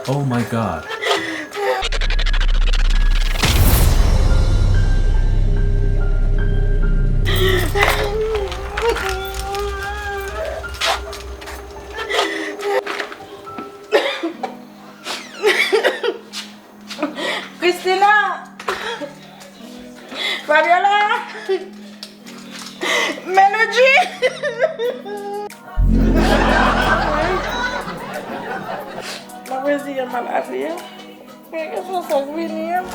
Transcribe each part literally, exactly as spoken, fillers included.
Oh my God. Christina! Fabiola! Melody! M ap reziyen m a lavi a. Men gen sa k vini an.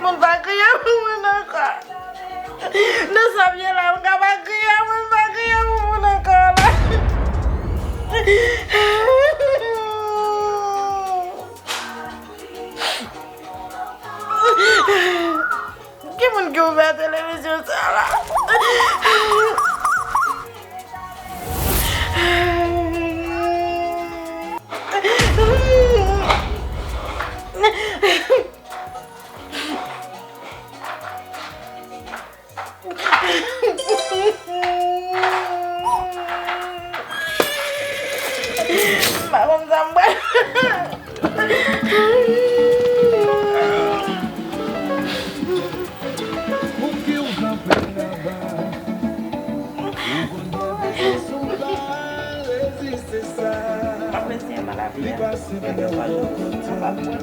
Moun pa kriye pou moun ankò. Nan sa m ye la, moun ka pa kriye, moun pa kriye pou moun ankò la. Ki moun ki ouvè televizyon sa la? M pa konn sa m pral. Pou ki w kanpe anba? Ou konn gen plis ou pa reziste sa. M ap reziyen m a lavi a. Kèlkeswa jan pou sa va pran.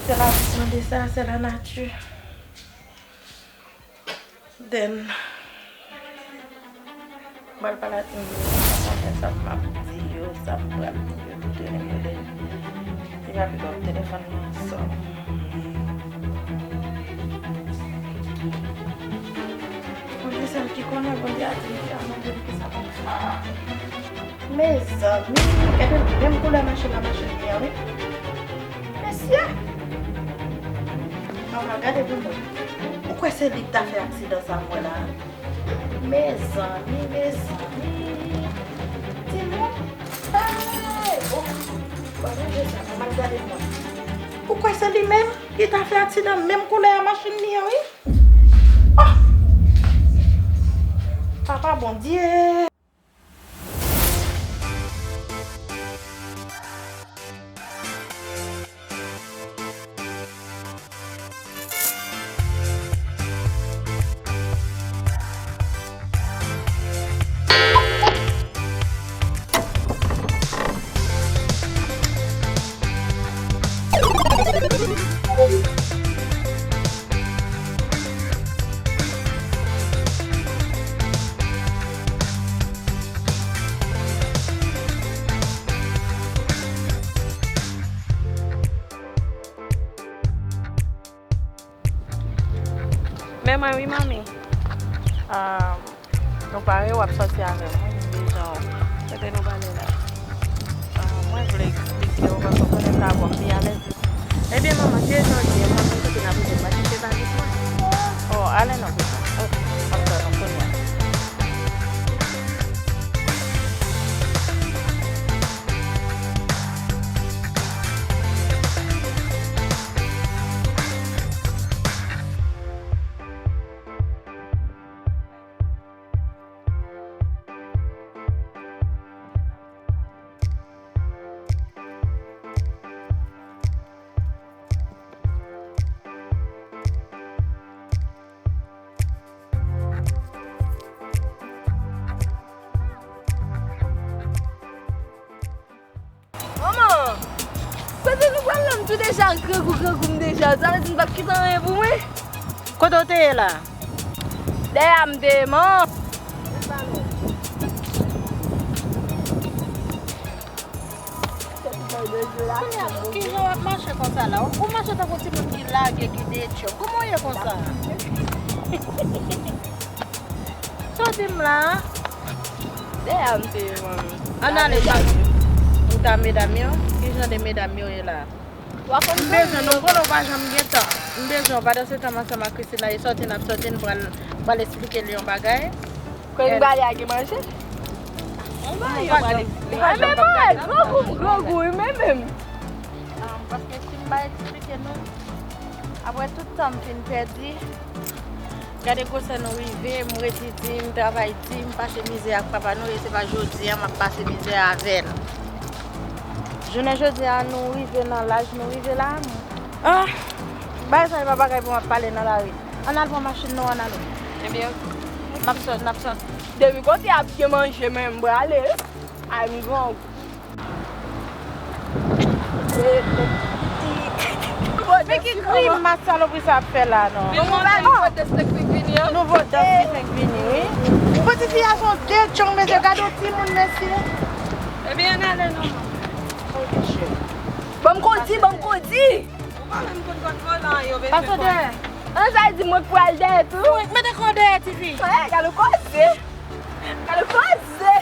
Se lavi k mande sa, se lanati. Then, m pral pale a Tinvini, sa m ap fè, sa m ap di yo, sa m pral di yo, tout yo, li pa piko telefòn nan sò. Bondye sèl ki konnen, Bondye a di m fè, mande l ki sa pou m fè. Mezanmi, gade menm koulè machin nan machin li an, wi. Mesye! Mama, gade pou mwen. Ou kwè se li k ta fè aksidan sa m wè la a? Mezanmi, mezanmi. Timoun. Hey! Oh! Bon, gade sa, mama, gade mwen. Ou kwè se li menm ki ta fè aksidan menm koulè a machin li an, wi? Oh! Papa Bondye! Men mwen wi, manmi. Ah, nou pare, w ap sòti avè m, wi, m bezwen w. Kote nou prale la? Ah, mwen vle eksplike w, paske w konnen sa bon, m pi alèz. Ebyen, manman, se jan l ye, mwen menm kote n ap rive, m pa kite valiz mwen. Oh, ale non, pitit. Ok, m ap tann ou kounye a. Manman! Kote nou pral la? M tou deja grangou, grangou m deja. Sa vle di m p ap kite anyen pou mwen? Kote w te ye la? Dèyè a m te ye, manman. Kounye a, kijan w ap mache konsa la? Ou mache tankou timoun ki lage, ki detchòk. Kòman w ye konsa? Sa w di m la? Dèyè a m te ye, manmi. Ann ale, m pa konn. Ou ta medam yo? Ki jan de medam yo ye la? M bezwen nou, konnen w pa janm gen tan. M bezwen w, pandan se tan m ansanm ak Christina, e sòti n ap sòti, n pral, pral esplike l yon bagay. Kwen n prale a gen manje? Yon bagay, yon bagay. Mwen menm, mwen, grangou, grangou, wi, mwen menm. Ah, paske si m pa esplike nou, apre tout tan m fin pèdi, gade gwosè nou rive, m redi di, m travay di, m pase mizè ak papa nou, e se pa jodi a m ap pase mizè avè l. Jounen jodi a, nou rive nan laj nou rive la, ah, bagay sa yo pa bagay pou m ap pale nan lari. Ann al pran machin nou, ann ale. Ebyen, ok. M ap sòt, n ap sòt. Depi kote ap gen manje, men m prale. Ay, m grangou. Men ki grimas salopri sa ap fè la, non? Nouvo dans ki fenk vini, wi. Pou ti fi a se yon detchòk, mesye, gade yon timoun, mesye. Ebyen, ann ale non. Ban m kodi, ban m kodi. Ou pa menm konn kòd volan an, yo bezwen kòd. Pase dèyè. An sa di mwen k pral dèyè tou. Mete kò dèyè, ti fi. Gade koze. Gade koze.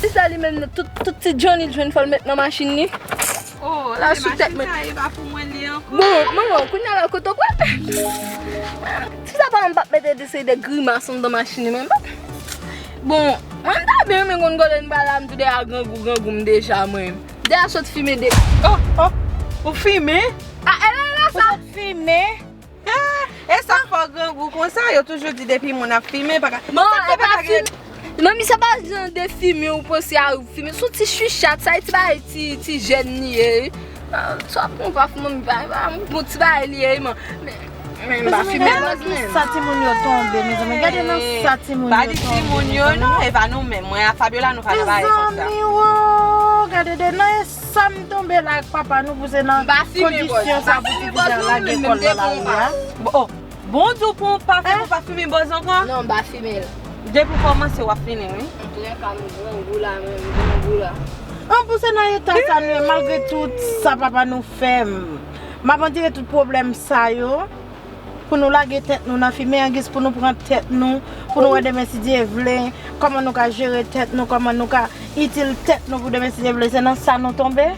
Sista li menm, tout, tout ti Johnny l jwenn fò l met nan machin li. Oh, la sou tèt mwen. Machin sa e pa pou mwen li ankò. Bon, manman, kounye a la kote w pral? Sista pa m p ap mete de seri de grimas anndan machin li menm. Bon, mwen m ta byen renmen konn kote n pral la, m tou dèyè grangou, grangou m deja mwen. Dèyè sot fimen de. Oh, oh, ou fimen? Ah, e la, e la sa. Ou sot fimen? Ah, e sa k fè w grangou konsa, yo toujou di depi moun ap fimen, pa ka. Bon, e pa fimen. Manmi, se pa jan de fimen ou panse a fimen. Se yon ti chichat, sa e ti bagay ti, ti jèn li ye. Ah, sa pou pa fimen, manmi, pa, pa, bon ti bagay li ye, man. Men, men, m pa fimen, mezanmi, men. Sa timoun yo tonbe, mezanmi. Gade nan sa timoun yo tonbe, mezanmi. Pa di timoun yo, non, e pa nou menm. Mwen ak Fabiola, nou pa nan bagay konsa. Mezanmi, wo, gade de nan sa m tonbe la ak papa nou pou se nan kondisyon sa pou ti fi sa lage kò l nan lari a. Bon, oh, bon, di w pou w pa fè pou w pa fimen bòz ankò? Non, m pa fimen l. Depi w kòmanse, w ap fini, wi. Antoulèka, m grangou la, men m grangou la. An pou se nan eta sa nou ye, malgre tout sa papa nou fè m. M ap andire tout pwoblèm sa yo. Pou nou lage tèt nou nan fimen an, jis pou nou pran tèt nou, pou nou wè demen si Dye vle, kòman nou ka jere tèt nou, kòman nou ka itil tèt nou pou demen si Dye vle, se nan sa nou tonbe.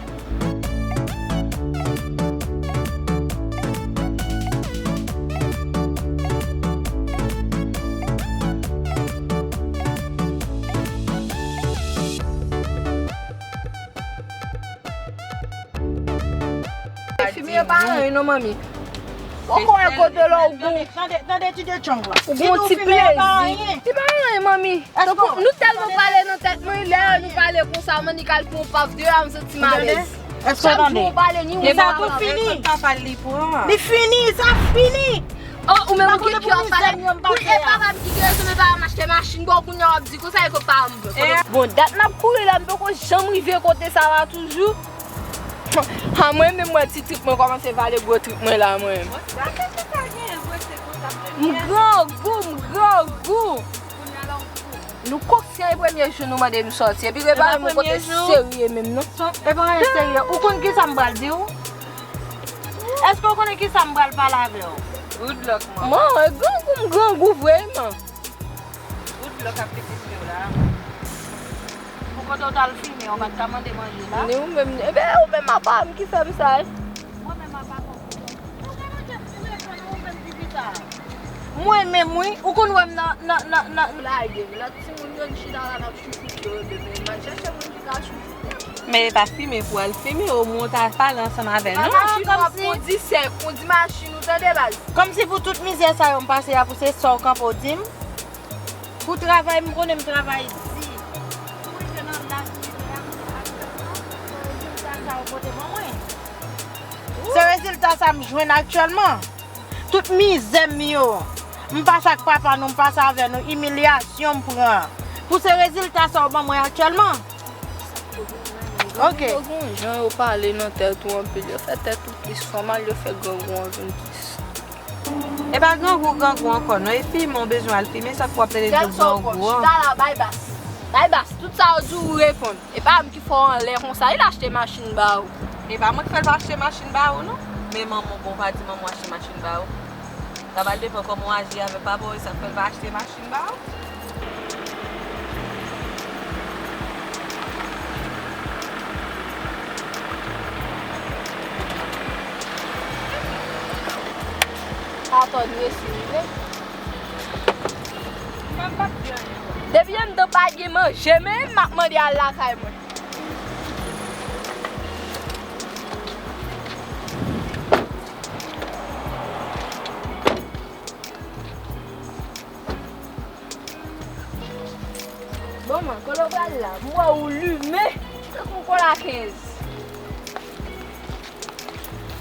Fimen yo pa anyen non, manmi. Ou konn kote la ou gon. Tande, tande, tande ti detchòk la. Ou gon ti plezi. Li pa anyen, manmi. Tankou nou tèlman pale nan tèt mwen, lè nou pale konsa, manmi kal pran yon paf deyò a, m santi m alèz. Chak jou ou pale, ni ou pa pale. Li fini. Li fini, sa fini. Oh, ou menm ou gen kè w pale. Wi, e papa m ki gen rezon, men papa m achte machin ba w, kounye a w ap di konsa, e kot papa m pran. Bon, dat n ap kouri la, m poko janm rive kote sa la toujou. Ha, mwen menm, mwen ti trip mwen kòmanse vale gwo trip mwen la, mwen. M grangou, m grangou. Nou konsyan e premye jou nou mande m sòti. Epi repare m yon kote serye menm, non. E pa anyen serye. Ou konn kisa m pral di w? Èske w konnen kisa m pral pale avè w? Good luck, man. Man, e grangou m grangou vre, man. Good luck ak pitit fi w la. Pou kote w t al fimen, w pa t ka mande manje la? Ni ou menm, ebyen, ou menm apa m ki fè m sa, e? Mwen menm apa m. Ou gen manje ap fimen, fè nan ou menm ki fè sa. Mwen menm, wi. Ou konn wè m nan, nan, nan, nan. Lage m. Lòt timoun yo ki chita la, n ap chouchoute yo, demen. M al chèche moun ki ka chouchoute m. Men e pa fimen pou al fimen, omwen w ta pale ansanm avè l, non? Machin w ap kondi, sè, kondi machin ou, tande, baz. Kòmsi pou tout mizè sa yo m pase a, pou se sa w kanpe w di m? Pou travay, m konnen m travay di. Pou rive nan laj mwen ye a, se rezilta sa yo pote ban mwen. Se rezilta sa m jwenn aktyèlman. Tout mizè m yo, m pase ak papa nou, m pase avè nou, imilyasyon m pran. Pou se rezilta sa yo ban mwen aktyèlman. Ok. Yo gon jan yo pale nan tèt ou anpil, yo fè tèt ou plis fè mal, yo fè grangou an vin plis. E pa grangou, grangou ankò non, e fimen w bezwen al fimen, sa k w ap rele grangou an. Chita la, bay bas. Bay bas, tout sa yo di w, ou reponn. E pa m ki fè w anlè konsa, il achte machin ba ou. E pa mwen k fè l pa achte machin ba ou, non. Men manman w, bon, w pa di manman w achte machin ba ou. Sa pral depann kòman w aji avèk papa w, e sa k fè l pa achte machin ba ou. Atò, li resi rive. Depi anndan pa gen manje, men m ap mande al lakay mwen. Bon, man, kote w pral la? M wè ou limen tankou kola kenz.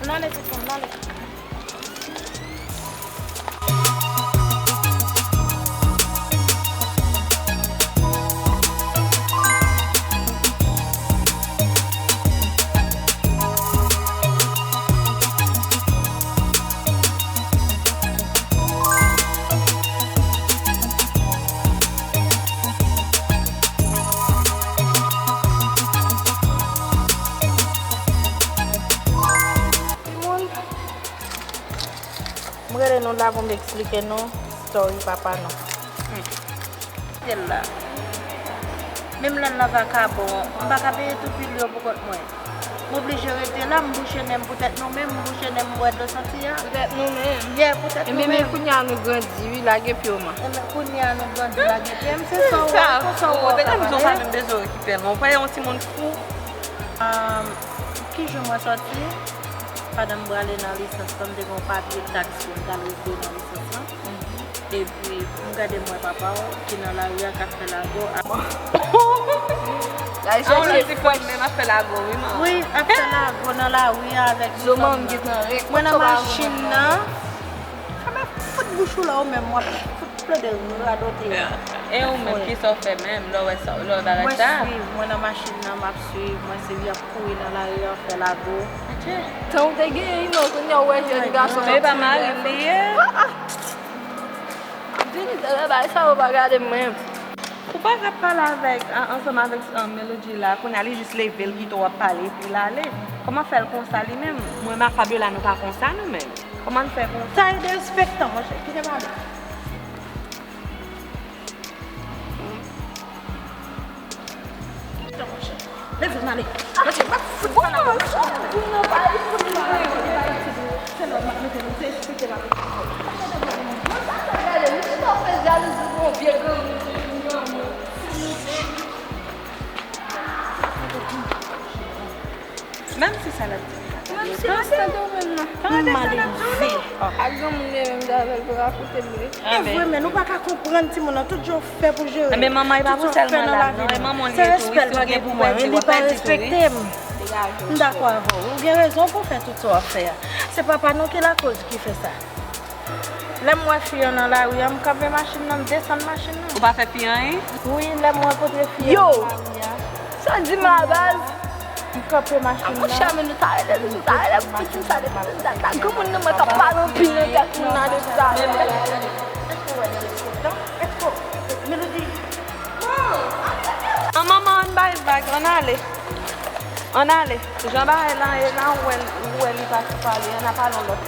Ann ale, ti fanm, ann ale. Timoun, m rele nou la pou m eksplike nou story papa nou. Hmm. Kite l la. Menm lè l nan vakabon, m pa ka peye tout bil yo pou kont mwen. M oblije rete la, m bouche nen m poutèt nou menm, m bouche nen m bwè dlo santi a. Poutèt nou menm. Yeah, poutèt nou menm. Ebyen, men kounye a nou grandi, wi, lage pye w, man. Ebyen, kounye a nou grandi, lage pye m, se sa w wè, se sa w wè, w ka pale. Ou pa menm bezwen okipe l, man. Ou kwè yon timoun fou? Ahn, ki jou mwen sòti? Pandan m prale nan lisans lan, m te gen yon papye taks pou m t al regle nan lisans lan. Epi, m gade m wè papa w ki nan lari a k ap fè lago a. L al chèche fwèch. Menm ap fè lago, wi, man. Wi, ap fè lago nan lari a avèk ti fanm nan. Mwen nan machin nan. Fèmen fout bouch ou la ou menm, w ap fout plede radote. E ou menm, kisa w fè menm, lè w wè sa, lè w wè bagay sa? Mwen swiv, mwen nan machin nan, m ap swiv, mwen se li ap kouri nan lari a, fè lago. Tan ou te genyen, non, kounye a ou wè jèn gason. Men e pa mari l li ye? Ah, ah. Vini, tande bagay sa yo pa gade m menm. Ou pa ka pale avèk, a, ansanm avèk, a, Melody la, kounye a li jis leve, l kite w ap pale, epi l ale. Kòman fè l konsa li menm? Mwen menm ak Fabiola, nou pa konsa nou menm. Kòman n fè konsa? Sa e derespektan, monchè. Kite m ale. Leve m ale. Mesye, m ap fout pran nan kòb. Se lòd m ap mete nou, se estrikte m ap mete nou. Mwen pa sa gade, nou chita fè jalouzi pou yon vye granmoun, pou yon granmoun. Menm si sa l ap di. Menm si l ap tande w menm nan. Tande sa l ap di w non. Ak granmoun li menm avè l pou rakonte m li. E vre, men nou pa ka konprann timoun nan. Tout jan w fè pou jere. Enben, manman, e pa pou sèl mwen la, non. E manman w li ye tou, wi. Si w gen pou pèdi, w ap pèdi tou, wi. Se respè l pa respekte m. M dakò avè w. Ou gen rezon pou w fè tout sa w ap fè a. Se papa nou ki lakoz ki fè sa. Lè m wè fi an nan lari a, m kanpe machin nan, m desann machin nan. Ou pa fè fi anyen? Wi, lè m rankontre fi an nan lari a. Yo! Sa di m la baz? M kanpe machin nan. Monchè, men nou ta rele, nou ta rele pou pitit sa depi nou ta, ta granmoun nan mwen k ap pale anpil nan tèt moun nan depi talè. Èske w wè derespektan? Èske w, Melody? An manman, ann bay vag, ann ale. Ann ale. Jan bagay lan ye la, ou wè, ou wè li pa sou pale, ann al pale yon lòt.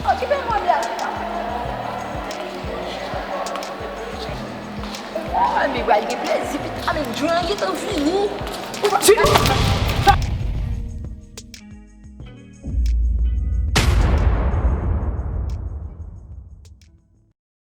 Okipe mwen byen. Mwen menm pral gen plezi pita, men djòl gentan fini. Fini.